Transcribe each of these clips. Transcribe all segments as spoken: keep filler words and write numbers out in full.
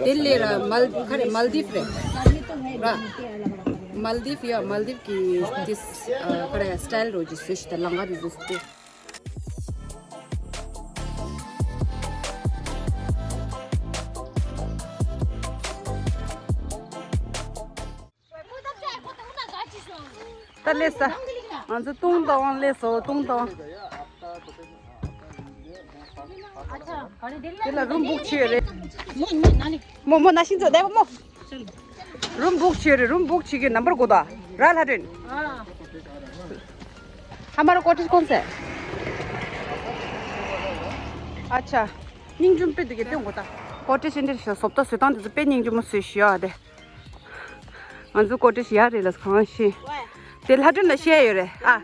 དེ་ལས་ར་མལ་ག་རེ་མལ་དིབ་རེད་ར། མལ་དིབ་ཡ་མལ་དིབ་ཀྱི་ཏིས་ག་རེ་སི་ཊལ་རོ་ཇི་བཟོས་ཤི་ད་ལང་ག་དེ་བཟོས་ཏེ། ད་ལས་ས། ང་ཚོ་ཏུང་ཏང་ལས་སོ་ཏུང་ཏང་། དེ་ལ་རུམ་བུག་བྱས་རེད། མོ་མོ་ན་ཤིང་ཚོ་བསྡད་པ་མོ། རུམ་བུག་བྱས་རེད། རུམ་བུག་བྱེད་ཀྱི་ནམ་བར་གོ་ད་ར་ལྷ་སྒྲོན། ཧ་མ་ར་ཀོ་ཊེཇ་ཀོན་སེ། ཨ་ཆ། སྙིང་རྗེ་དཔེ་འདུག་གི་སྟོན་གོ་ད། ཀོ་ཊེཇ་འདིར་ཤ་བཟོ་ལྟ་བཟོ་སྟངས་དེ་ཚོ་དཔེ་སྙིང་རྗེ་མོ་བཟོས་ཤི་ཡ་དེ། ང་ཚོ་ཀོ་ཊེཇ་ཡག་རེད་ལ་གང་ཤེས། དེ་ལྷ་སྒྲོན་ལ་བཤད་ཡོད་རེད་ཨ།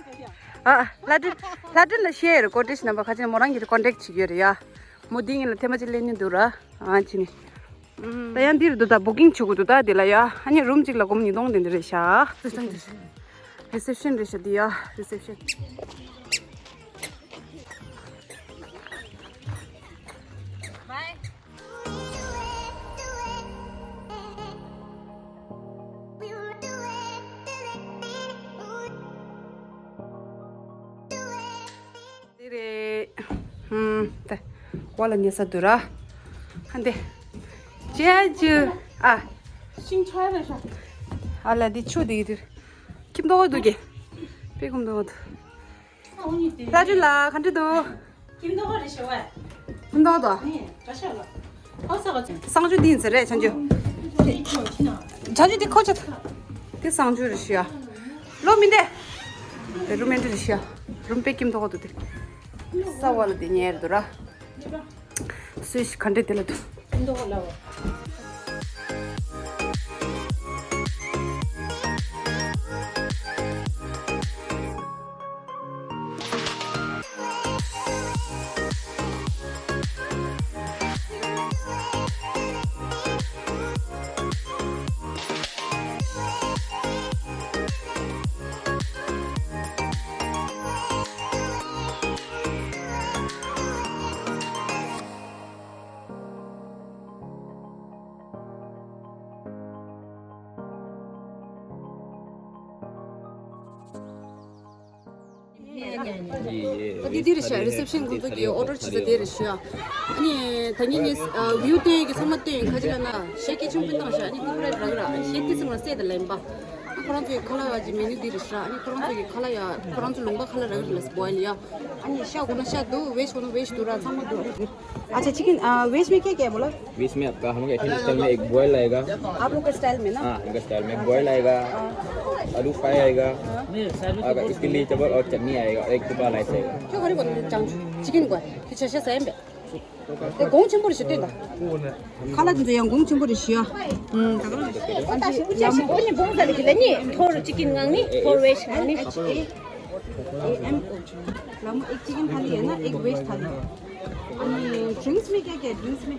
ཨ་ལྷ་སྒྲོན། ལྷ་སྒྲོན་ལ་བཤད་ཡོད་རེད། ཀོ་ཊེཇ་ནམ་བར་ཁ་ཆེ་མོ་རང་གིས་ཀོན་ཊེག་བྱེད་ཀྱི་ཡོད་རེད་ཡ། མོ་འདི་ངེད་ལ་ཐེངས་མ་གཅིག་སླེབས་མྱོང་འདུག་ར། ཨ་ཅི་ནི། ད་ཡང་འདིར་འདུག་ད་བུ་ཀིང་བྱེད་དགོས་འདུག་ད་འདི་ལ་ཡ། ཨ་ནི་རུམ་གཅིག་ལ་སྒོར་མོ་ཉིས་སྟོང་དེ་འདྲ་རེད་ཤག་རི་སེབ་ཤན་རེད་ཤག་འདི་ཡ་རི་སེབ་ཤན། དེ་རེད། ཧུམ། ད། ཝ་ལ་ཉལ་ས་འདུག་ར། ཧ་འདི། ཅེ་ཅུ། ཨ། ཤིང་ཆ་རེད་ཤག་ཨ་ལ་འདི་ཆུ་འདི་འདིར། ཁྱིམ་ཐོག་འདུག་གི་དཔེ་ཁུམ་ཐོག་འདུག་ལྷ་ཆུ་ལ་ག་འདྲ་འདུག་ཁྱིམ་ཐོག་རེད་ཤག་བ། ཁྱིམ་ཐོག་ཏུ། ནི་ག་ཤག་ལ། ཨོ་ས་ག་ཚོད། གསང་སྤྱོད་འདི་ཡིན་ཟེར་རེད་ཆ་འཇུ། ཆ་འཇུ་འདི་ཁོ་ཆ། འདི་གསང་སྤྱོད་རེད་ཤག་ཡ། ལོ་མི་འདེ། དེ་རུམ་མེན་ཊི་རེད་ཤག་ཡ། རུམ་དཔེ་ཁྱིམ་ཐོག་ཏུ་དེ། ས་བ་ལ་དེ་ཉལ་རེད་འདུག་ར། སུས་ག་འདྲ་དེ་ལ་འདུག་ཨ་དེ་དེ་རེད་ཤག་རི་སེབ་ཤན་ཁོང་ཚོ་གི་ཨོ་ཌར་བྱེད་ས་དེ་རེད་ཤག་ཨ་ནི་ད་ངས་ངས་ཝིའུ་སྟོན་ཡས་ཀྱི་ཚང་མ་སྟོན་ཡིན། ཁ་ཅིག་ལ་ན་གཞས་སྐད་ཆེན་པོ་བཏང་ཤག་ཨ་ནི་ཀུ་ཀུ་ར་རག་ར་ཨ་ནི་གཞས་དེ་ཚང་མ་སད་ད་ལེན་པ། ཨ་ཁོ་རང་ཚོའི་ཁ་ལག་ཡ་ཅིག་མེ་ནུ་འདི་རེད་ཤག་ཨ་ནི་ཁོ་རང་ཚོ་གི་ཁ་ལག་ཡ་ཁོ་རང་ཚོ་ལུང་པ་ཁ་ལག་རག་ར་ལ་སི་བོའི་ལ་ཡ། ཨ་ནི་ཤ་དགོས་ན་ཤ་འདུག་ཝེཇ་དགོས་ན་ཝེཇ་འདུག་ར་ཚང་མ་འདུག་ཨ་ནི། अच्छा चिकन, अ, वेज में क्या क्या है बोला? वेज में आपका, हम लोग एथनिक स्टाइल में एक बॉयल आएगा। आप लोग का स्टाइल में ना? हाँ, इनका स्टाइल में एक बॉयल आएगा, हाँ। आलू फ्राई आएगा, हाँ। आएगा, इसके लिए चावल और चटनी आएगा, एक टुकड़ा राइस आएगा। क्यों करे बोलते हैं चांचू? चिकन को है। कि छह से सेम बे। तो कौन चंपू रिश्ते दा? खाला दिन तो यहाँ कौन चंपू रिश्ते? हम्म, तगड़ा। और ताशी कुछ ऐसी कौन है, बहुत सारे खिलानी, थोड़ा चिकन गांगनी, थोड़ा वेज गांगनी। एम लामो एक चिकन थाली है ना, एक वेज थाली। अनि ड्रिंक्स में क्या क्या है? ड्रिंक्स में?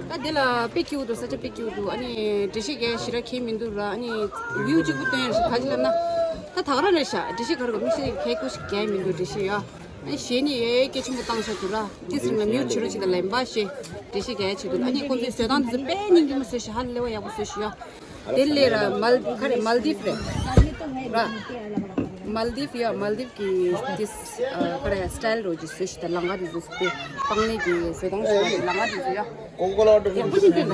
ད་དེ་ལ་དཔེ་སྐྱིད་པོ་འདུག་ས་ཆ་དཔེ་སྐྱིད་པོ་འདུག་ཨ་ནི་འགྲེལ་བཤད་རྒྱག་ཞེ་དྲག་ཁྱད་མི་འདུག་ར། ཨ་ནི་ཝིའུ་གཅིག་པུ་སྟོན་ཡ་རེད་ཤག་ག་ཅི་ལབ་ན། ད་ད་ག་རང་རེད་ཤག་འགྲེལ་བཤད་ག་རེ་གོ་མི་ཤེས་ཁྱད་ཀུ་ཞིག་རྒྱག་མི་འདུག་འགྲེལ་བཤད་ཡ། ཨ་ནི་གཞས་ནི་ཡའི་སྐད་ཆེན་པོ་བཏང་ཤག་འདུག་ར། ཅི་ཟེར་ན་མིའུ་ཆི་རོ་ཅིག་དང་ལེན་པ་ཞེས་འགྲེལ་བཤད་རྒྱག་ཡ་ཆེད་དུ། ཨ་ནི་ཁོང་ཚོའི་བཟོ་སྟངས་དེ་ཚོ་དཔེ་སྙིང་རྗེ་མོ་བཟོས་ཤག་ཧ་ལས་པ་ཡག་པོ་བཟོས་ཤག་ཡ། དེ་ལས་ར་མལ་ག་རེ་མལ་དིབ་རེད་ར། མལ་དིབ་ཡ་མལ་དིབ་ཀྱི་ཏིས་ག་རེ་སི་ཊལ་རོ་ཇི་བཟོས་ཤི་ད་ལང་ག་དེ་བཟོས་ཏེ་སྤང་ལེབ་ཀྱི་བཟོ་སྟངས་ཤིག་ལང་ག་དེ་བཟོས་ཡ། ཡག་པོ་ཞིག་སྟོན་ད།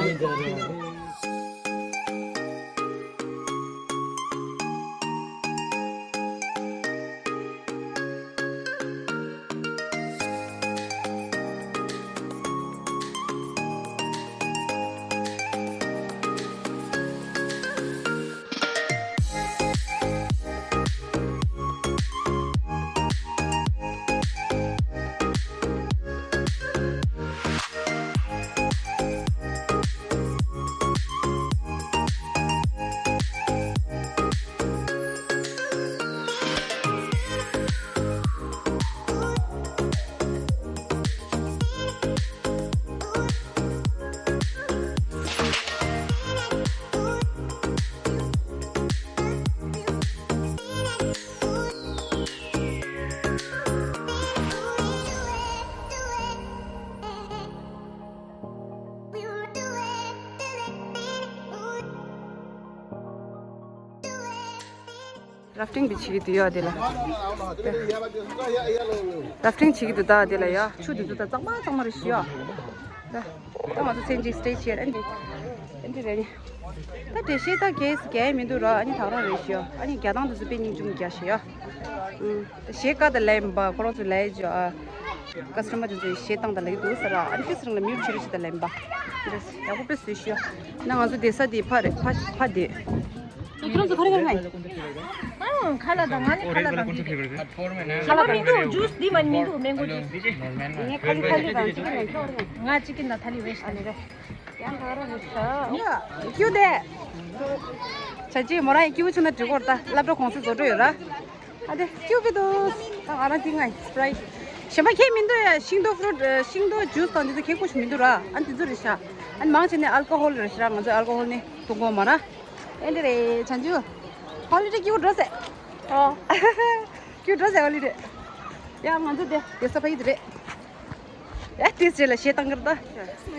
རཱཕ་ཊིང་དེ་བྱེད་ཀྱི་འདུག་ཡ། དེ་ལ་རཱཕ་ཊིང་བྱེད་ཀྱི་འདུག་ད། དེ་ལ་ཡ་ཆུ་དེ་ཚོ་ད་གཙང་མ་གཙང་མ་རེད་ཤི་ཡ། ད་ད་ང་ཚོ་མཚན་གཅིག་སི་ཊེ་ཇི་བྱས། ཨ་ནི་ཨ་ནི་རེད། ད་འགྲེལ་བཤད་ད་གས་གས་མི་འདུག་ར། ཨ་ནི་ད་ག་རང་རེད་ཤི་ཡ། ཨ་ནི་རྒྱ་ཐང་དེ་ཚོ་དཔེ་སྙིང་རྗེ་མོ་རྒྱག་ཤི་ཡ། ཨུམ། གཞས་ཀ་དང་ལེན་པ་ཁོ་རང་ཚོ་ལས་ཇོ་ཨ། ཀ་སི་ཊ་མར་དེ་ཚོས་གཞས་བཏང་དང་ལེན་འདུག་ཟེར་ར། ཨ་ནི་ཏི་སི་རང་ལ་མིའུ་ཆེ་རུ་ཞིག་དང་ལེན་པ། ཡག་པོ་དཔེ་བཟོས་ཤི་ཡ། ན་ང་ཚོ་བསྡད་ས་དེ་ཕ་རེད། ཕ་ཕ་དེ། ཁྱོད་རང་ཚོ་ག་རེ་ག་རེ་ང་ཡིན། ཨང་ཁ་ལག་དང་། ང་ནི་ཁ་ལག་དང་ཅི་རེད། ཁ་ལག་མི་འདུག་ཇུས་འདི་མ་མི་འདུག་མེན་གོ་ཇུས། ངས་ཁ་ལི་ཁ་ལི་དང་ཅི་རེད། ཁྱོད་རེད། ང་ཅི་ཀིན་དང་ཐ་ལི་བེ་ཤ་ཨ་ནི་རེད། ཡང་ད་ག་རང་རེད་ཤག་ཡ་ཀྱུ་དེ། བྱ་ཅི་མོ་རང་ཡི་ཀྱུ་བྱུང་ན་འགྲིག་གོ་རེད། ད་སློབ་གྲྭ་གུང་སེང་བཟོ་འགྲོ་ཡོད་ར། ཨ་དེ་ཀྱུ་པི་དུ། ད་ང་རང་དེ་ང་ཡི་སི་པི་རའི་ཊི། གཞན་པ་ཁྱད་མི་འདུག་ཡ། ཤིང་ཏོག་ཕུ་རུ་ཊི་ཤིང་ཏོག་ཇུས་དང་དེ་ཚོ་ཁྱད་ཁོ་ཞིག་མི་འདུག་ར། ཨ་དེ་ཚོ་རེད་ཤག་ཨ་མང་ཆེ་ནས་ཨལ་ཀོ་ཧོལ་རེད་ཤག་ང་ཚོ་ཨལ་ཀོ་ཧོལ་ནི་འཐུང་གོ་མ་ར། ཨེ་འདི་རེད་བྱ་ཅི། ཧོ་ལི་ཌེ་ཀྱུ་འགྲོ་ཟེ། ཨོ། ཀྱུ་འགྲོ་ཟེ་ཧོ་ལི་ཌེ། ཡ་ང་ཚོ་དེ་དེ་ས་ཕ་ཡི་དེ་རེད། ཡ་དེ་ཟེར་ལ་ཞེ་སྡང་གི་རེད་ད།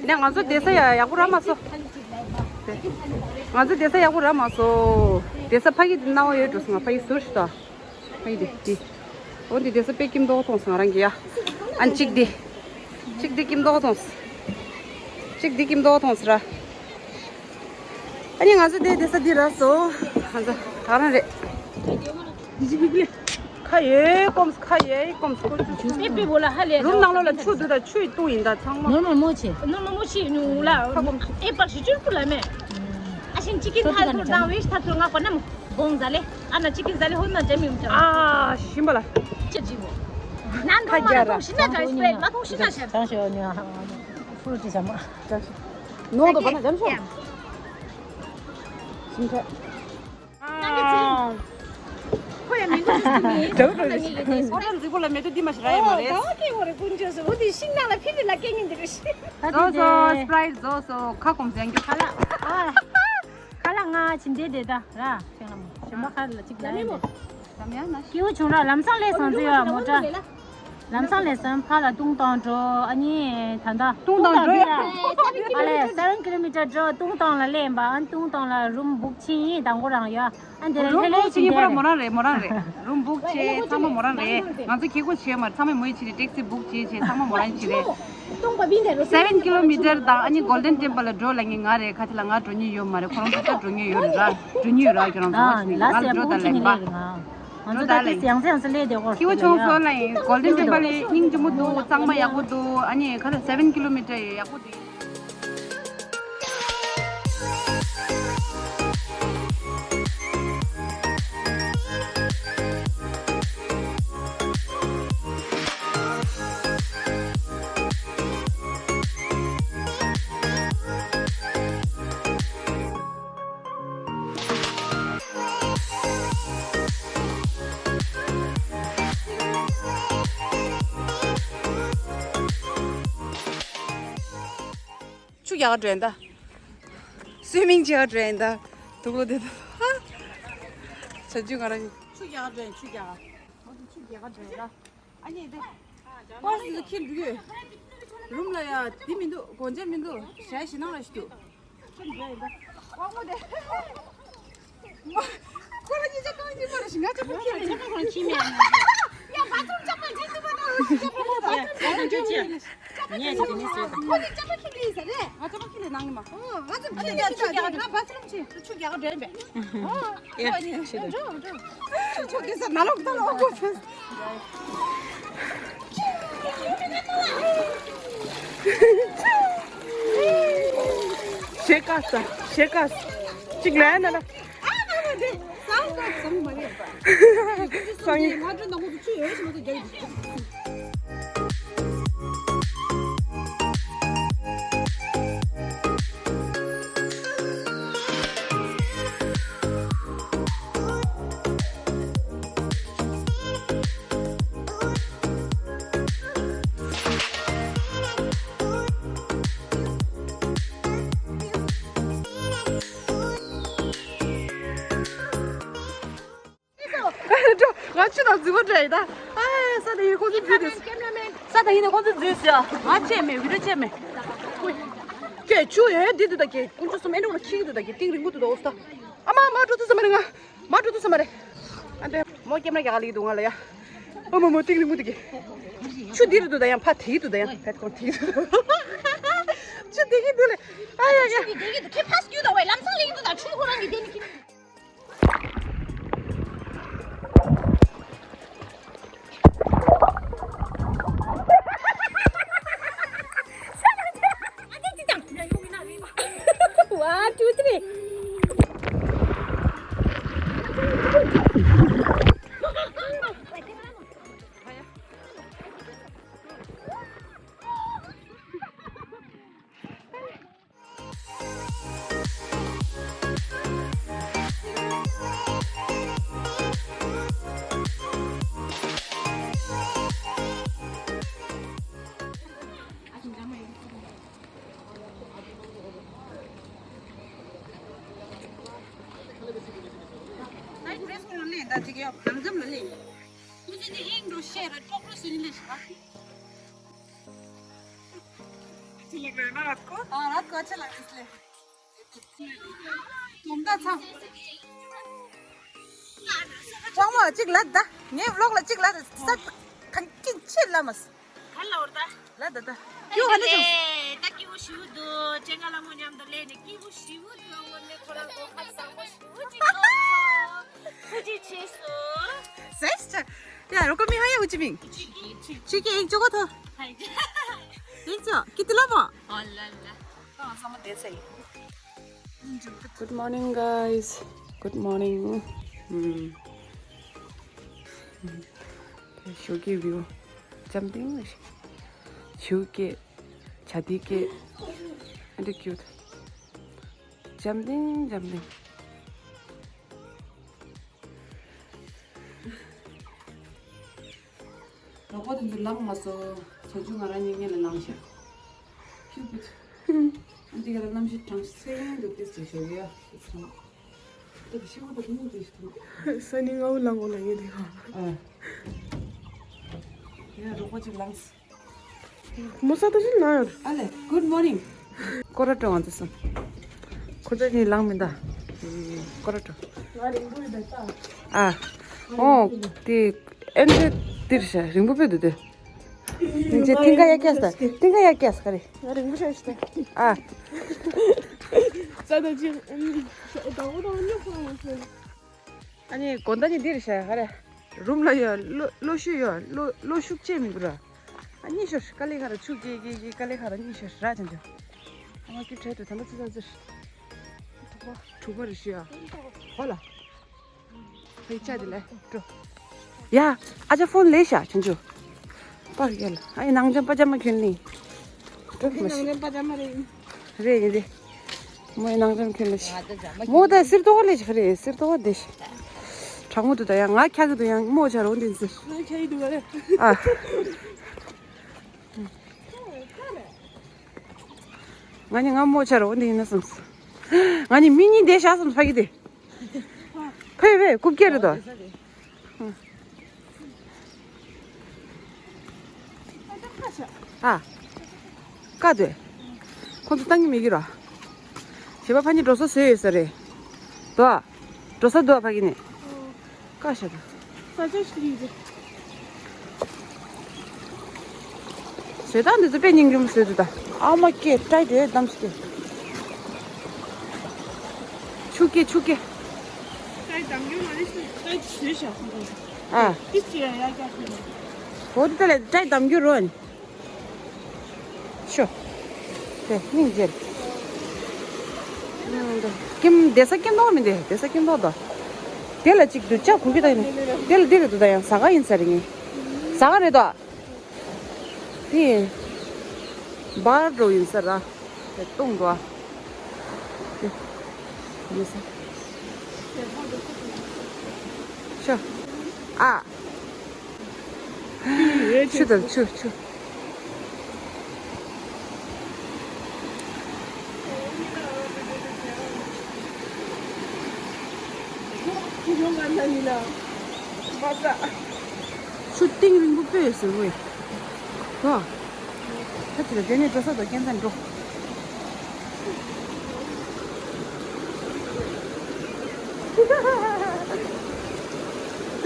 ནས་ང་ཚོ་བསྡད་ས་ཡ་ཡག་པོ་རག་མ་སོང་། ང་ཚོ་བསྡད་ས་ཡག་པོ་རག་མ་སོང་། བསྡད་ས་ཕ་གི་དེ་སྣང་བ་ཡོད་འགྲོ་སོང་། ང་ཕ་གི་ཟུར་ཞིག་ད། ཕ་གི་དེ་དེ། འོ་འདི་བསྡད་ས་དཔེ་སྐྱིད་མདོག་མཐོང་སོང་ང་རང་གི་ཡ། ཨ་གཅིག་དེ། གཅིག་དེ་སྐྱིད་མདོག་མཐོང་སོང་། གཅིག་དེ་སྐྱིད་མདོག་མཐོང་སོང་ར། ཨ་ནི་ང་ཚོ་དེ་བསྡད་ས་འདི་རག་སོང་། ང་ཚོ་ད་རང་རེད། ཁ་ཡོད་སྐོམ་ཁ་ཡོད་སྐོམ། ཨེ་པི་བོ་ལ་ཧ་ལས། རུམ་ནང་ལོགས་ལ་ཆུ་འདུག་ད་ཆུ་བཏུང་ཡིན་ད་ཚང་མ། ནོར་མ་མོ་ཆེ། ནོར་མ་མོ་ཆེ་ནུ་ལ། ཁ་སྐོམ། ཨེ་པར་ཞི་ཅུར་པུ་ལ་མེ། ཨ་ཤིང་ཅི་ཀིན་ཐར་ཐུར་དང་ཝེ་ཤི་ཐར་ཐུར་ང་པ་ནམ་བོང་ཟ་ལེ། ཨ་ན་ཅི་ཀིན་ཟ་ལེ་ཧོ་ན་ཇ་མི་ཡུམ་ཅ། ཨ་ཤིམ་པ་ལ། ཅི་ཇི་བོ། ནན་ཁ་ཐོང་མ་རྒྱ་ར། ཐོང་ཤི་ན་ཇ་སི་པེ་མ་ཐོང་ཤི་ན་ཇ། ཅང་ཤོ་ཉ། ཧྥུ་རུ་ཅི་ཟ་མ། ནོ་དོ་པ་ན་ཇམ་ཤོ། ཤིང་ཁ། ཁོ་ཡང་མི་འདུག་ཅིག་ནི། ཁོ་ཡང་རྫི་པོ་ལ་མེ་ཏོག་འདི་མ་ཞིག་ར་ཡ་མ་རེད། ཟླ་བ་སྐྱེ་བོ་རེ་ཀུན་སྤྱོད་སོ། འོ་དེ་ཤིང་ནགས་ལ་ཕི་ཕི་ལ་སྐད་ངན་འདི་རེད། ཟོ་ཟོ་སི་པི་རའི་ཊི་ཟོ་ཟོ། ཁ་སྐོམ་ཟན་རྒྱུ་ཁ་ལག་ཁ་ལག་ང་ཕྱིན་དེ་དེ་ད་ར། ཁྱེད་ལ་མོ་ཞིམ་པ་ཁ་ལ་ཅིག་ལ་ཡ་མོ། ལམ་ཡ་ན་ཤི། སྐྱིད་པོ་བྱུང་ར། ལམ་སང་ལས་སང་ཟེར་བ་མོ་ཊ། ལམ་སང་ལས་སང་ཕ་ལ་ཏུང་ཏང་འགྲོ། ཨ་ནི་ད་ལྟ་ཏུང་ཏང་འགྲོ་ཡ། ཨ་ལས་སེ་ཝེན་ཀི་ལོ་མི་ཊར་འགྲོ། ཏུང་ཏང་ལ་སླེབས་པ། ཨ་ཏུང་ཏང་ལ་རུམ་བུག་ཕྱིན་ཡིན། དང་པོ་རང་ཡ། ཨ་འདི་ལ་ལྷེ་ལྷེ་ཕྱིན་དེ་རེད། མོ་རང་རེད། མོ་རང་རེད། རུམ་བུག་བྱས་ཚང་མ་མོ་རང་རེད། ང་ཚོ་ཁྱེད་སྒོ་ཕྱེ་མ་རེད། ཚང་མས་མོ་ཡི་ཕྱིན་རེད། ཊེག་སི་བུག་བྱས་བྱས་ཚང་མ་མོ་རང་ཕྱིན་རེད། སེ་ཝེན་ཀི་ལོ་མི་ཊར་དང་ཨ་ནི་གོལ་ཌེན་ཊེམ་པལ་ལ་འགྲོ་ལ་ངས་ང་རེད། ཁ་ཆེ་ལ་ང་འགྲོ་མྱོང་ཡོད་མ་རེད། ཁོ་རང་ཚོ་ད་འགྲོ་མྱོང་ཡོད་རེད་ར། འགྲོ་མྱོང་ཡོད་ར། ཁྱོད་རང་ཚོ་ཨ་ནི་ལ་ང་སེ་འགྲོ་བུག་ད་ཕྱིན་ལེན་པ། ནི་ལེ་རེད། ང་ང་ཚོ་ད་ལྟ་ཡང་ཚེ་ཡང་སེ་ལེ་དེ་གོ་ཁྱི་བོ་ཆུང་སོ་ལ་ཡིན། གོལ་ཌེན་ཊེམ་པལ་ལ་སྙིང་རྗེ་མོ་འདུག་གཙང་མ་ཡག་པོ་འདུག་ཨ་ནི་ཁ་ལ་སེ་ཝེན་ཀི་ལོ་མི་ཊར་ཡག་པོ་འདུག་ཆུ་རྒྱག་ག་འགྲོ་ཡིན་ད། སུའི་མིང་བྱེད་ག་འགྲོ་ཡིན་ད། དུག་ལོ་དེ་ད། བྱ་རྒྱུ་ང་རང་ཡིན། ཆུ་རྒྱག་ག་འགྲོ་ཡིན། ཆུ་རྒྱག་ག་ཆུ་རྒྱག་ག་འགྲོ་ཡིན་ད། ཨ་ནི་དེ། ཀོ་སི་ཁྱེར་འགྲོ་གི་ཡོད། རུམ་ལ་ཡ་དེ་མི་འདུག་སྒོ་འབྱེད་མི་འདུག་ཞལ་ཞེ་ནང་ལ་ཞིག་འདུག་ཁྱེར་འགྲོ་ཡིན་ད། དབང་མོ་དེ། ཁོ་རང་གཉིས་ཆ་གང་གཉིས་པ་རེད་ཞིག་ང་ཅག་པོ་ཁྱེར་རེད། ཆ་གང་རང་ཁྱེར་མེད། ཡ་བ་ཚོམ་ཅག་པ་ཁྱེར་འདུག་པ་ན་ང་ཅག་པོ་བ་ཚོམ་ཅག་པ་ཁྱེར་འདུག་ཁོ་ནི་ཅག་པ་ཁྱེར་ལས་ས་རེད། ང་ཅག་པ་ཁྱེར་ལས་ནང་ནི་མ། ང་ཅག་པ་ཁྱེར་ལས་ཡ་ཆུ་རྒྱག་ང་བ་ཚོམ་ཆེ་ཆུ་རྒྱག་འགྲོ་ཡིན་པས། ཨེ་ཆུ་རྒྱག་འགྲོ་འགྲོ། ཆུ་ཆུ་གེ་སར་ནང་ལོག་ད་ལོག་གོ་ཚོད། ཞེ་དཀའ་ས་ཞེ་དཀའ་ས་གཅིག་ལན་ན་ལ། ཨ་མ་མ་དེ་སང་སང་སང་མ་རེད། སང་ཡིན། ང་ཚོ་ནང་ཁོ་ཚོ་ཆུ་ཡོད་ཞིག་མ་ཚོ་རྒྱག་གི་འདུག་ང་ཆུ་དང་རྫི་བོ་འདྲ་ཡིན་ད། ཨ་ས་དེ་ཡིན་ཁོང་ཚོ་འཛུལ་དུས། ས་དེ་ཡིན་ནས་ཁོང་ཚོ་འཛུལ་ཟེར། ང་བཅད་མེད། བི་ཌིའོ་བཅད་མེད། ཀྱེ་ཆུ་ཡོད་འདི་འདུག་ད་ཀྱེ་ཀུན་ཆུ་གསུམ་ཨེ་འགྲོ་ལ་ཁྱི་འདུག་ད་ཀྱེ་གཏིང་རིང་པོ་འདུག་ད། འོ་ས། ཨ་མ་མ་འགྲོ་ཐུབ་ས་མ་རེད། ང་མ་འགྲོ་ཐུབ་ས་མ་རེད། ཨ་འདྲ། མོ་ཀེམ་ར་རྒྱག་ག་ལི་འདུག་ང་ལ་ཡ། ཨོ་མོ་མོ་ཏིག་རིང་མོ་དེ་གི། ཆུ་འདི་རུ་འདུག་ད་ཡང་ཕ་དེ་གི་འདུག་ད་ཡང་ཕེད་ཀོང་དེ་གི་འདུག་ཆུ་དེ་གི་འདུག་ལེ། ཨ་ཡ་ཡ། ཆུ་དེ་གི་འདུག་ཁྱེད་ཕ་སྐྱུར་ད་བས་ལམ་སང་ལེགས་འདུག་ད་ཆུ་ཁོ་རང་གི་དེ་ནི་ཁྱེད། One, two, three. གྲོགས་མོ་གཅིག་ལ་ད། ངའི་ལོག་ལ་གཅིག་ལ་ད། ས་གང་གིན་ཆེ་ལ་མ་ས། ག་ལ་བར་ད། ལ་ད་ད། ཀྱུ་ཧ་ནི་ཅུང་། ད་སྐྱིད་པོ་ཞིག་འདུག་ཅེ་ང་ལ་མོ་མཉམ་དུ་ལས་ནས་སྐྱིད་པོ་ཞིག་འདུག་འོ་ནས་ཁོ་རང་ཚོ་ཁ་བཟང་པོ་ཞིག་ཅིག་ཐུགས་རྗེ་ཆེ་སོ། ཟེར་ཅེ། ཡ་རོ་ཀོ་མི་ཧ་ཡ་ཧུ་ཅི་མིང་། ཆི་ཀི་ཨིན་ཅོ་གོ་ཐོ། ཧ་ཡ། ཨིན་ཅོ་ཀི་ཏི་ལ་མོ། ཨོ་ལ་ལ། ཨ་ས་མ་དེ་ས་ཡི། Good morning, guys. Good morning. ཞོགས་ཀའི་བིའུ། འཇམ་ཐིང་ལ་ཞོགས་ཀའི་བྱ་དེ་ཀའི་ཨ་འདྲ་ཀྱུ་ཊི། འཇམ་ཐིང་འཇམ་ཐིང་། རོགས་པ་དེ་ཚོ་ལངས་མ་སོང་། བྱ་ཆུ་ང་རང་གཉིས་ངེད་ལ་ལངས་ཤག་ཁྱུ་པིད། ཨ་འདི་ག་ལ་གནམ་གཤིས་གྲང་སེང་འདུག་ཏིས་ཏིས་ཞོགས་ཡ་ཏིས་ཚང་། ད་ཤི་བ་ད་ངུ་ཏིས་ཏིས། ས་ནི་ང་བུ་ལངས་གོ་ལ་ངེད་དེ་ག་ཨ། ཡ་རོགས་པ་ཅིག་ལངས། མོ་ས་ད་ཤི་ན་ཡོད། ཨ་ལེ། Good morning. སྐོར་ར་སྤྲོ་ང་ཚོ་སོང་། ཁོ་ཚོ་གཉིས་ལངས་མི་འདའ། སྐོར་ར་སྤྲོ། ང་རིང་པོ་ཡོད་ད། ཨ། ཨོ། དེ་ཨེན་དེ་དེར་ཤ་རིང་པོ་པོ་འདུག་དེ། ཉིན་ཅེ་ཐིང་ག་ཡ་ཀྱས་ད། ཐིང་ག་ཡ་ཀྱས་ག་རེ། ང་རིང་པོ་ཤ་ཤི་ད། ཨ། ས་ད་ཅི། ཨ་ནི་དགོན་བདག་ནི་འདིར་བཞག་ག་རེ། རུམ་ལ་ཡོད། ལོ་ལོ་ཤུགས་ཡོད། ལོ་ལོ་ཤུགས་ཆེ་མི་འདུག་ར། ཨ་གཉིད་ཤོར། དཀའ་ལས་ཁག་ར་ཆུ་སྐྱེ་སྐྱེ་སྐྱེ་དཀའ་ལས་ཁག་ར་གཉིད་ཤོར་ར་ཅན་ཅན། ཨ་མ་སྐྱིད་བྲལ་དུ་ད་ལྟ་ཙི་ཙ་ཙིར། དྲུག་པ་རེ་ཤི་ཡ། ཧོ་ལ། ཕའི་ཆ་དེ་ལས་འགྲོ། ཡ། ཨ་ཅག་ཕོན་ལས་ཤ་ཆུང་ཆུང་། པར་རྒྱལ། ཨ་ཡི་ནང་ལྗང་པ་ཅ་མ་ཁྱོད་ནི། འགྲོ་མ་ཤི། ནང་ལྗང་པ་ཅ་མ་རེད། རེད་ཡིན་རེད། མོའི་ནང་ལྗང་ཁྱོད་ལ་ཤི། མོ་ད་སིར་ཏོ་བ་ལས་ཤི་རེད། སིར་ཏོ་བ་དེ་ཤི། དྲང་མོ་དུ་ད་ཡང་ང་ཁྱག་གི་དུ་ཡང་མོ་ཆ་རོ་འདི་ཟེར། ང་ཁྱག་གི་དུ་བ་རེད། ཨ། ང་ནི་ང་མོ་ཆ་རོ་འདི་ཡིན་ན་སོང་། ང་ནི་མི་གཉིས་བསྡད་བཞག་སོང་ཕ་གི་དེ། ཕེ་ཕེ་རྐུབ་ཀྱག་རེད་དོ། ཨ། ཀ་དེ། ཁོ་ཚོ་བཏང་གི་མེད་ཀི་ར། བྱེད་པ་ཕ་ནི་འགྲོ་ས་བཟོས་ཡོད་ས་རེད། དོ། འགྲོ་ས་འདུག་ཨ་ཕ་གི་ནི། ཀ་ཤ་དང་། ས་ཆ་ཞིག་ཡིན་ཏེ། ཞེ་སྡང་འདི་ཚོ་དཔེ་སྙིང་རྗེ་མོ་བཟོས་འདུག་ད། ཨ་མ་སྐྱེ་ཏྲའི་དེ་གདམ་ཞིག་སྐྱེ། ཆུ་སྐྱེ་ཆུ་སྐྱེ། ཏྲའི་གདམ་རྒྱུ་མ་རེད་ཤི། ཏྲའི་བཟོས་ཤག་ཨ། ཏི་ཅི་ཡ་ཡ་རྒྱ་ཁྱོད། འོ་དེ་ལས་ཏྲའི་གདམ་རྒྱུ་རོ་ཨ་ནི། ཤོ། དེ་སྙིང་རྗེ། ཀིམ་བསྡད་ས་ཀིམ་ཏོག་མི་འདུག་བསྡད་ས་ཀིམ་ཏོག་དོ། དེ་ལ་གཅིག་འདུག་ཅག་གུ་གི་ད་ཡིན། དེ་ལ་འདི་རེད་འདུག་ད་ཡང་ཟ་ཁང་ཡིན་ས་རེད་ངེས། ཟ་ཁང་རེད་དོ། དེ་བར་འགྲོ་ཡིན་ས་ར། དེ་བཏུང་འགྲོ། དེ་ཡིན་ས། ཤོ། ཨ། ཆུ་དང་ཆུ་ཆུ། ཆུ་གཏིང་རིང་པོ་དཔེ་ཟེར་བས། གོ། ད་དེ་ལ་དེ་ནས་འགྲོ་ས་དང་རྐྱེན་ཙམ་འགྲོ།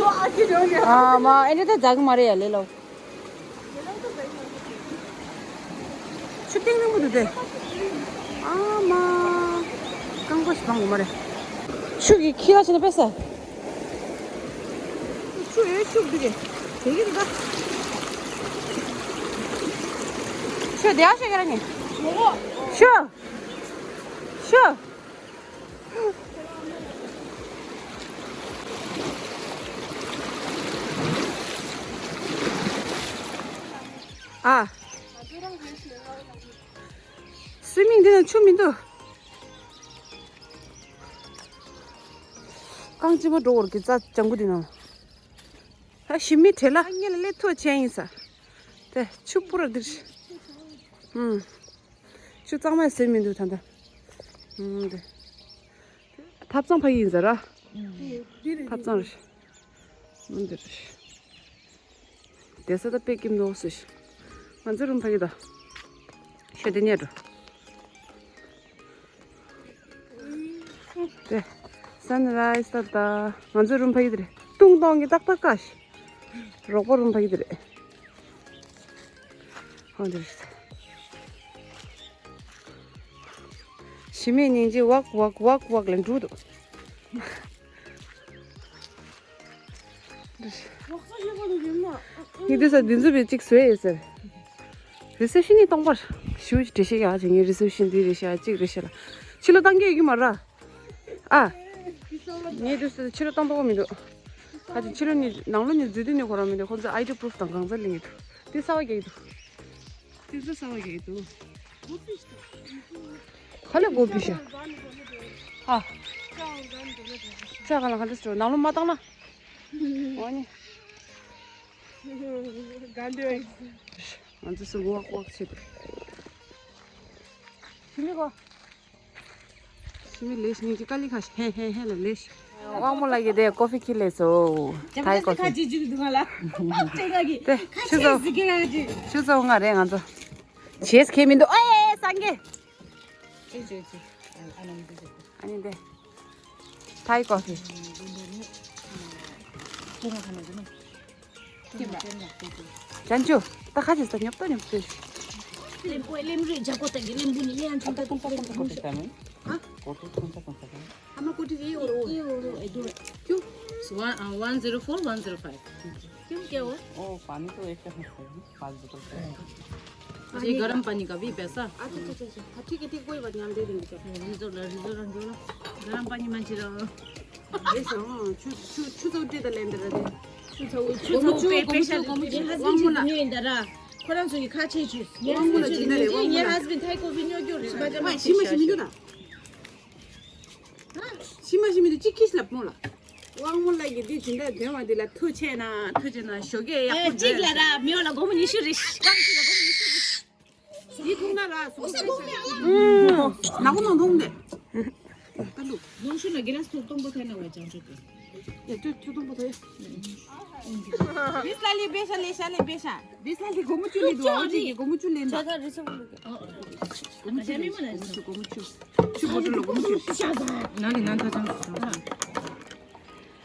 ཨ་མ་ཨེ་འདྲ་ད་འཛག་གི་མ་རེད་ཡ་ལེ་ལོ། ཆུ་གཏིང་རིང་པོ་འདུག་དེ། ཨ་མ། རྐང་པ་ཞིག་སྤང་དགོས་མ་རེད། ཆུ་གི་ཁྱི་ལ་ཕྱིན་ན་དཔེ་ས། ཆུ་ཡོད་ཤུགས་འདུག་གི། དེ་གི་རེད་ད། ཆུ་དེ་ཨ་ཤོད་ཀྱི་ར་ནི། ཤོད། ཤོད། ཨ། སུའི་མིང་འདི་ན་ཆུ་མི་འདུག་རྐང་གཅིག་མ་འགྲོ་བར་གི་རྩྭ་ལྗང་གུ་འདི་ན། ཨ་ཞི་མི་བྲེལ་ལ་ངེད་ལ་སླེབས་ཐུབ་ཆེན་ཡིན་ས། དེ་ཆུ་སྤུ་ར་འདིར། ཨུམ། ཆུ་གཙང་མ་ཟེར་མི་འདུག་ད་ལྟ། ཨུམ་དེ། ཐབ་ཚང་ཕ་གི་ཡིན་ཟེར་ར། ཐབ་ཚང་རེད། ཨུམ་དེ་རེད། དེ་ས་ད་དཔེ་སྐྱིད་མདོག་སུ་ཞིག་ང་ཚོའི་རུམ་ཕ་གི་ད། ཤ་དེ་ཉལ་འགྲོ། དེ། སན་རའི་སི་ད་ད། ང་ཚོའི་རུམ་ཕ་གི་དེ་རེད། ཏུང་ཏོང་གི་ཏག་ཏག་ཀ་ཞིག་རོགས་པ་རུམ་ཕ་གི་དེ་རེད། ཧོ་འདིར། ཞི་མེད་སྙིང་རྗེ་ཝག་ཝག་ཝག་ཝག་ལ་འགྲོ་འདུག་ངས་འདི་ས་འདི་ཚོ་བས་གཅིག་བཟོས་ཡོད་ཟེར། རི་སེབ་ཤན་ནི་སྟོང་པར་ཞུ་འགྲེལ་བཤད་ཡག་ཅིག་ངས་རི་སེབ་ཤན་འདི་རེད་ཤག་གཅིག་རེད་ཤག་ལ། ཕྱི་ལོགས་བཏང་གི་ཡོད་ཀྱི་མ་རེད། ཨ། ངས་དུས་སུ་ཕྱི་ལོགས་བཏང་ཐུབ་ཀྱི་མི་འདུག་ཁ་ཅིག་ཕྱི་ལོགས་ནས་ནང་ལོགས་ནས་འཛུལ་དུས་ནས་ཁོ་རང་མི་འདུག་ཁོ་ཚོས་ཨའི་ཌི་པུ་རུབ་དང་གང་ཚར་ལེན་གྱི་འདུག་དེ་གསར་པ་རྒྱག་གི་འདུག་དེ་ཚོ་གསར་པ་རྒྱག་གི་འདུག་ག་ལེ་གོ་བི་ཤ། ཨ། ཅག་ག་ལ་ག་ལེ་སོ་ནང་ལོགས་མ་བཏང་ན། འོ་ནི། ང་ཚོ་སུ་ཝག་ཝག་བྱེད་དུ། ཞི་མི་གོ། ཞི་མི་ལས་ཤིང་གི་ཀ་ལི་ཁ་ཤི་ཧེ་ཧེ་ཧེ་ལ་ལས་ཤིང་། དབང་མོ་ལགས་ཀྱིས་དེ་ཀོ་ཧྥི་ཁྱེར་སླེབས་སོང་། ཐའི་ཀོ་ཧྥི། ཁ་ཅིག་ཅིག་འདུག་ང་ལ། ཅེ་ག་གི། དེ་ཁ་ཆུ་ཚོད། ཅིག་ཟི་གི་ར་ཅིག་ཆུ་ཚོད་ལྔ་རེད་ང་ཚོ། བྱེས་ཁེ་མི་འདུག་ཨེ་སངས་རྒྱས། ཅིག་ཅིག་ཅིག་ཨ་ནི་དེ། ཐའི་ཀོ་ཧྥི། ཅན་ཅུ། ད་ཁ་ཅིག་ས་ཉོབ་ཏོ་ཉོབ་ཏོ། ལེམ་པོ་ལེམ་རུས་ཇ་ཀོ་ཏ་གི་ལེམ་བུ་ནི་ཡང་ཆུང་ཏོ་ཏོང་ཏོ་ཏོང་ཏོ་ཏོང་ཏོ། ཨ་མ་ཀོ་ཏི་ཨེ་འོ་རོ། ཨེ་འོ་རོ་ཨེ་འོ་རོ། क्यों? One, uh, one zero four one zero five. क्यों, क्या हुआ? ओ, पानी तो एक का है, पाँच बोतल का है। ये गर्म पानी का भी पैसा? अच्छा, अच्छा, अच्छा, अच्छा। हाँ, ठीक है, ठीक, कोई बात नहीं, हम दे देंगे, चलो। रिजो ला, रिजो रंग ला। गर्म पानी मांझी रहो। ये सो, छु, छु, छु तो उठे तो लेंदर दे। छु तो, छु तो पे, प्रेशर गोमु छु, गोमु छु, ये हस्बैंड गोमु ला। छु नहीं इंदरा। खोरांग सु ये खा छे छु। ये हस्बैंड छु नहीं, ये हस्बैंड थाई को भी न्यो क्यों रे? बाजा मा, शिमा, शिमा क्यों ना? ཤི་མ་ཤི་མི་དེ་གཅིག་ཁྱི་ལབ་མོ་ལ། དབང་མོ་ལགས་ཀྱིས་འདི་དེ་འདྲ་དོན་བ་འདི་ལ་ཐུགས་ཆེ་ན་ཐུགས་ཆེ་ན་ཞོགས་ཀས་ཡག་པོ་ཨེ་གཅིག་ལ་ར་མི་ཡོང་ལ་སྒོར་མོ་ཉི་ཤུ་རེ་ཤི་རྐང་གཅིག་ལ་སྒོར་མོ་ཉི་ཤུ་རེ་ཤི། འདི་ཐུག་ན་ར་སུ་ཁོ་ཁ་ཤས་ནག་པོ་ནང་མཐོང་དེ། ད་ལུ། ལུང་ཤུ་ན་གི་ར་སུ་སྟོང་པོ་ཐེ་ན་བ་ཅང་ཆོག་གི། ཡ་ཐུ་ཐུ་སྟོང་པོ་ཐེ། བི་སི་ལ་ལི་བེ་ཤ་ལེ་ཤ་ལེ་བེ་ཤ། བི་སི་ལ་ལི་སྒོར་མོ་བཅུ་ལེན་འདུག་ཨོ་ཅིག་གི་སྒོར་མོ་བཅུ་ལེན་འདུག་སྒོར་མོ་བཅུ་ལེན་འདུག་སྒོར་མོ་བཅུ། ཆུ་བོ་ཏི་ལ་སྒོར་མོ་བཅུ། ནང་གི་ནང་ཐ་ཚང་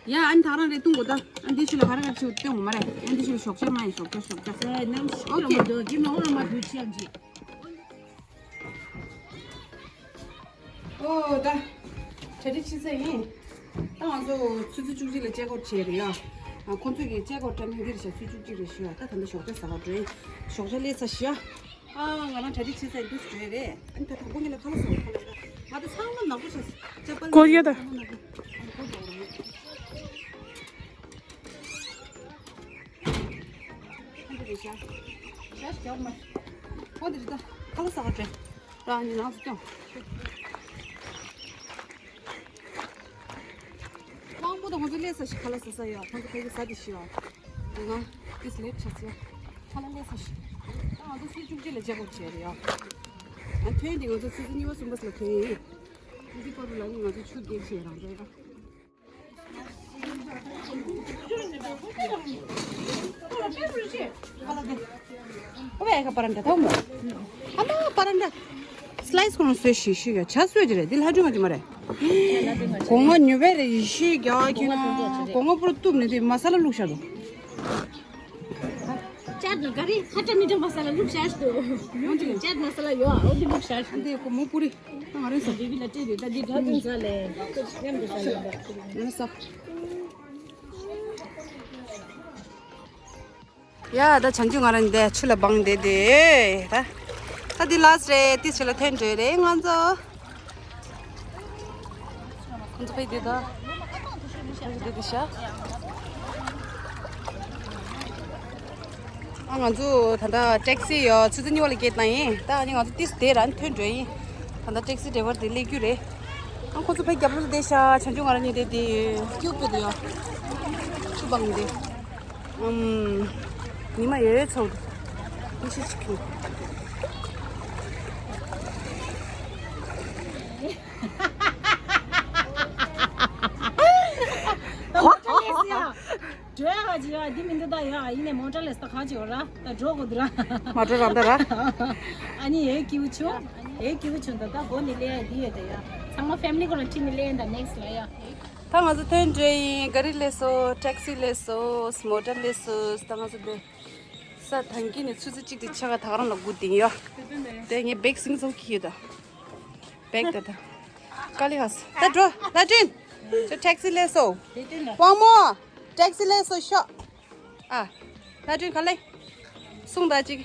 ཡ་ཨ་ནི་ཐག་རང་རེ་བཏུང་གོ་ད། ཨ་འདི་ཆུ་ལ་ག་རེ་ག་རེ་ཆུ་བཏུང་གོ་མ་རེད། ཨ་འདི་ཆུ་ལ་ཞོགས་ཇ་མ་ཡིན་ཞོགས་ཇ་ཞོགས་ཇ། ཨོ་ཁེ། ཨོ་ད། གྲ་སྒྲིག་ཕྱིན་ཚར་ཡིན། ད་ང་ཚོ་ཆུ་ཚོད་བཅུ་གཅིག་ལ་ཅེག་ཨའུཊ་བྱས་རེད་ཡ། ཨ་ཁོང་ཚོས་ཀྱི་ཅེག་ཨའུཊ་ཊའི་མིང་འདི་རེད་ཤག་ཆུ་ཚོད་བཅུ་གཅིག་རེད་ཞུ་ཡ། ད་ད་ལྟ་ཞོགས་ཇ་ཟ་ག་འགྲོ་ཡིན། ཞོགས་ཇ་སླེབས་ཚར་ཞུ་ཡ། ཨ་ང་རང་གྲ་སྒྲིག་ཕྱིན་ཚར་ཡིན། དུས་སུ་འགྲོ་ཡ་རེད། ཨ་ནི་ད་དང་པོ་ཉིད་ལ་ཁ་ལག་ཟ་བ་ཁ་ལག་ཟ། ང་ད་ཚང་མ་ནག་པོ་ཤ་ཅ་པ་ལ་ཀོ་རི་ཡ་ད། ཚང་མ་ནག་པོ། ཨ་ནི་ཁོ་འགྲོ་རེད། ཨ་འདི་རེད་ཤག་ཤ་ཞིག་རྒྱག་མ། ཁོ་འདི་རེད་ད། ཁ་ལག་ཟ་ག་འགྲོ། ད་ནི་ནང་དུ་སྐྱོང་། དབང་པོ་དང་ཁོང་ཚོ་སླེབས་ས་ཞིག་ཁ་ལག་ཟ་ས་ཡོད། ཁོང་ཚོ་ཕ་གི་ཟ་དེ་ཞིག་ཡོད། དེ་ང་ཏིས་ལེབ་ཆ་ཚེ་ཁ་ལག་སླེབས་ས་ཞིག་ད་ང་ཚོ་ཚེས་བཅུ་གཅིག་ལ་ཅེག་ཨའུཊ་བྱས་རེད་ཡ། ཨ་ཐོན་དེ་ང་ཚོ་ཆུ་ཚོད་གཉིས་པ་གསུམ་པ་ལ་ཐོན་ཡིན། ཆུ་ཚོད་བར་དུ་ལ་ནི་ང་ཚོ་ཆུ་རྒྱག་བྱས་རང་འདྲ་ཡ། ཨོ་ཝེ་ཨེ་ཁ་པ་ར་འདྲ་ཐོག་མོ། ཨ་མ་པ་ར་འདྲ། སི་ལའི་སི་ཁོ་རང་བཟོས་ཤིག་ཤིག་ཡ་ཆ་བཟོས་ཀྱི་རེད། འདི་ལྷ་སྒྲོན་ང་ཅི་མ་རེད། སྒོ་ང་ཉུ་བས་རེད། ཡི་ཤིག་རྒྱ་ཁྱི་ན་སྒོ་ང་པུ་ར་གཏུབ་ནས་དེ་མ་ས་ལ་བླུགས་བཞག་འདུག་ཅད་ན་ག་རེ་ཁ་ཏ་མི་ཏ་མ་ས་ལ་བླུགས་བཞག་འདུག་ཅད་མ་ས་ལ་ཡོད། ཨ་འོ་དེ་བླུགས་བཞག་འདི་ཁོ་མོ་པུ་རི་ང་རེ་ས་འདི་བི་ལ་ཏྲེ་རེད། ད་འདི་དྲ་ཐུང་ས་ལས་མཉམ་དུ་ས་ལ་ང་ས། ཡ་ད་བྱང་ཆུབ་ང་རང་འདི་ཆུ་ལ་སྦངས་བསྡད་དེ། ད་ད་འདི་ལ་སི་རེད། ཏི་ཆུ་ལ་ཐོན་འགྲོ་རེད་ང་ཚོ། ཁོང་ཚོ་ཕ་གི་འདི་ད་ཕ་གི་འདི་འདི་ཤ། ཨ་ང་ཚོ་ད་ལྟ་ཊེག་སི་ཡོད། ཆུ་ཚོད་གཉིས་པ་ལ་སྐད་བཏང་ཡིན། ད་ཨ་ནི་ང་ཚོ་ཏི་སི་དེ་རང་ཐོན་འགྲོ་ཡིན། ད་ལྟ་ཊེག་སི་ཌ་རའི་ཝར་དེ་སླེབས་རྒྱུ་རེད། ཨ་ཁོང་ཚོ་ཕ་གི་རྒྱབ་ལོགས་ལ་བསྡད་ཤ། བྱང་ཆུབ་ང་རང་གཉིས་བསྡད་དེ་ཡོད། ཀྱུ་པེ་དེ་ཡོད། ཆུ་སྦངས་འདི། ཨམ། ཉི་མ་ཡོད་ཚོད། མི་ཤི་ཆི་ཁུ། ཧོ་ཧོ་ཧོ་ཧོ། འགྲོ་ཡ་ག་ཅི་ཡ་འདི་མི་འདུག་ད་ཡ་ཡིན་ནས་མོ་ཊ་ལས་ད་ག་ཅི་ཡོད་ར། ད་འགྲོ་དགོས་འདུག་ར། མ་འགྲོ་རང་ད་ར། ཨ་ནི་ཡའི་ཀིའུ་ཆུ། ཡའི་ཀིའུ་ཆུ་འདུག་ད་སྒོ་ནས་ལས་ཡ་འདི་ཡོད་ད་ཡ། ཚང་མ་ཕེ་མི་ལི་ཁོ་རང་ཁྲིད་ནས་ལས་ཡ་ད་ནེག་སི་ལ་ཡ། ད་ང་ཚོ་ཐོན་འགྲོ་ཡིན། ག་རི་སླེབས་སོང་། ཊེག་སི་སླེབས་སོང་། མོ་ཊ་སླེབས་སོང་། ད་ང་ཚོ་འདི་ས་ཐང་གི་ནས་ཆུ་ཚོད་གཅིག་དེ་ཆ་ག་ད་ག་རང་ལ་སྒུག་བསྡད་ཡོད། དེ་ངས་བེག་སིང་ཚོགས་ཀྱི་ཡོད་ད། བེག་ད་ད། ཀ་ལི་ཧ་སི། ད་འགྲོ། ལྷ་སྒྲོན། ཁྱོད་ཊེག་སི་སླེབས་སོང་། དབང་མོ། ཊེག་སི་སླེབས་སོང་ཤོག་ཨ། ལྷ་སྒྲོན་ག་ལེ། གསུངས་ད་ཅིག་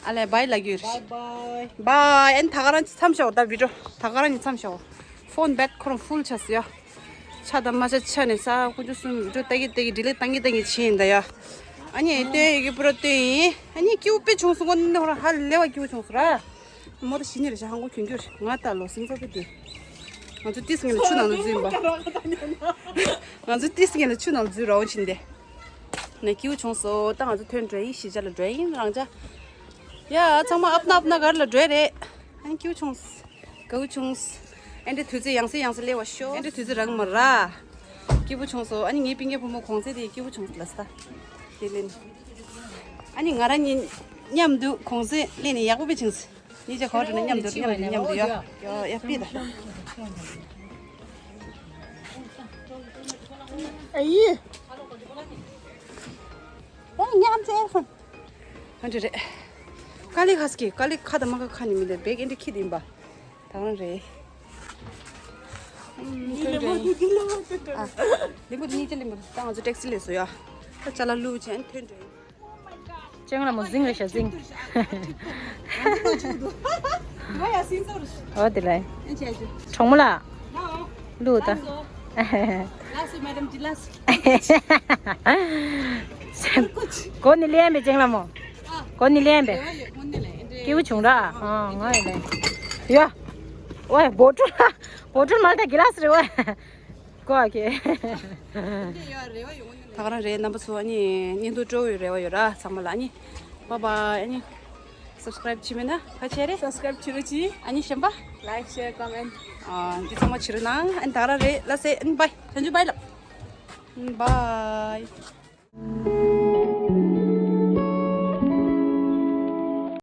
ཨ་ལས་བའི་ལབ་རྒྱུ་རེད། བའི་བའི། ཨན་ད་ག་རང་མཚམས་ཞོག་ད་བི་ཌིའོ་ད་ག་རང་མཚམས་ཞོག་ཕོན་བེ་ཊི་རི་ཁོ་རང་ཕུལ་ཆགས་སོང་ཡ། ཆ་དང་མ་ཆ་ཆ་ནས་ས་ཁོ་ཚོ་གསུམ་བི་ཌིའོ་ལྟ་གི་ལྟ་གི་ཌི་ལིཊ་བཏང་གི་བཏང་གི་བྱས་ཡིན་ད་ཡ། ཨ་ནི་སྟོན་ཡི་གེ་པུ་ར་སྟོན་ཡིན། ཨ་ནི་སྐྱིད་པོ་དཔེ་བྱུང་སོང་། ཁོ་ནི་ཧོ་ར་ཧ་ལས་པ་སྐྱིད་པོ་བྱུང་སོང་ར། མོ་ད་ཞི་ནི་རེ་ཞག་ཧང་གོ་གྱོན་གྱོན་རེ་ང་ལྟ་ལོ་སིང་ཚོ་པེ་ཏི། ང་ཚོ་ཏིས་ངེ་ལ་ཆུ་ནང་ལ་འཛུལ་ཡིན་པ། ང་ཚོ་ཏིས་ངེ་ལ་ཆུ་ནང་ལ་འཛུལ་ར་འོང་ཕྱིན་ཏེ། ནས་སྐྱིད་པོ་བྱུང་སོང་། ད་ང་ཚོ་ཐོན་འགྲོ་ཡིན། གཞིས་ཆགས་ལ་འགྲོ་ཡིན་རང་ཅག་ཡ་ཚང་མ་ཨབ་ན་ཨབ་ན་གར་ལ་འགྲོ་རེད། ཨན་སྐྱིད་པོ་བྱུང་། དགའ་བོ་བྱུང་། ཨན་འདྲེ་དུས་ཚོད་ཡང་སེ་ཡང་སེ་སླེབས་པ་ཤོག་ཨན་འདྲེ་དུས་ཚོད་རག་མ་ར། སྐྱིད་པོ་བྱུང་སོང་། ཨ་ནི་ངའི་སྤུན་ཀྱག་བུ་མོ་གོང་ཚད་དེ་སྐྱིད་པོ་བྱུང་སོང་ལ་ས། དེ་ལེན། ཨ་ནི་ང་རང་གཉིས་མཉམ་དུ་གོང་ཚད་ལེན་ནས་ཡག་པོ་དཔེ་བྱུང་སོང་། གཉིས་ཆ་གོ་དྲན་ན་མཉམ་དུ་མཉམ་དུ་མཉམ་དུ་ཡོད་ཡོད་ཡ་པི་ད། ཨ་ཡི། ཨོ་མཉམ་ཚེ་ཧོན། ཨ་འདྲ་རེད། ཀ་ལི་ཁ་སྐྱེ་ཀ་ལི་ཁ་དང་མ་ཁ་ཁ་ནི་མི་འདུག་བེག་ཨེ་འདྲ་ཁྱི་དེ་ཡིན་པ། ད་རང་རེད། ཨུམ་ཐོན་འདྲ་ཡིན། ཨ། ལིང་གུ་དེ་གཉིས་ཀྱི་ལིང་གུ་ད་ང་ཚོ་ཊེག་སི་སླེབས་སོང་ཡ། ད་ཅ་ལག་བླུགས་བྱས་ཐོན་འདྲ་ཡིན། ཅང་ལ་མོ་ཟིང་རེ་ཤ་ཟིང་། འོ་དེ་ལ། གྲོགས་མོ་ལ། ལུ་ད། གོ་ནི་ལེན་པའི་ཅང་ལ་མོ། གོ་ནི་ལེན་པའི། སྐྱིད་པོ་བྱུང་ར། ཨ་ང་ཡི་ལེན། ཡ། ཝེ་བོ་ཊལ། བོ་ཊལ་མ་ལྟ་གི་ལ་སི་རེ་ཝེ། ཀོ་ཨ་ཁེ། ད་ག་རང་རེད་རྣམ་པ་ཚོ། ཨ་ནི་བརྙན་ཐུང་སྤྲོ་བའི་རེ་བ་ཡོད་ར་ཚང་མ་ལ། ཨ་ནི་བཱའི་བཱའི། ཨ་ནི་སབ་སི་ཀ་རའིབ་བྱེད་མེད་ན་ཕ་ཆེ་རེད། སབ་སི་ཀ་རའིབ་བྱེད་རོགས་གྱིས། ཨ་ནི་གཞན་པ། ལའིཀ་ཤེར་ཀོ་མེན་ཊི། ཨ་འདི་ཚང་མ་བྱེད་རོགས་གནང་། ཨ་ནི་ད་ག་རང་རེད་ལ་སེ། ཨ་ནི་བཱའི། བྱང་ཆུབ་བཱའི་ལབ། བཱའི།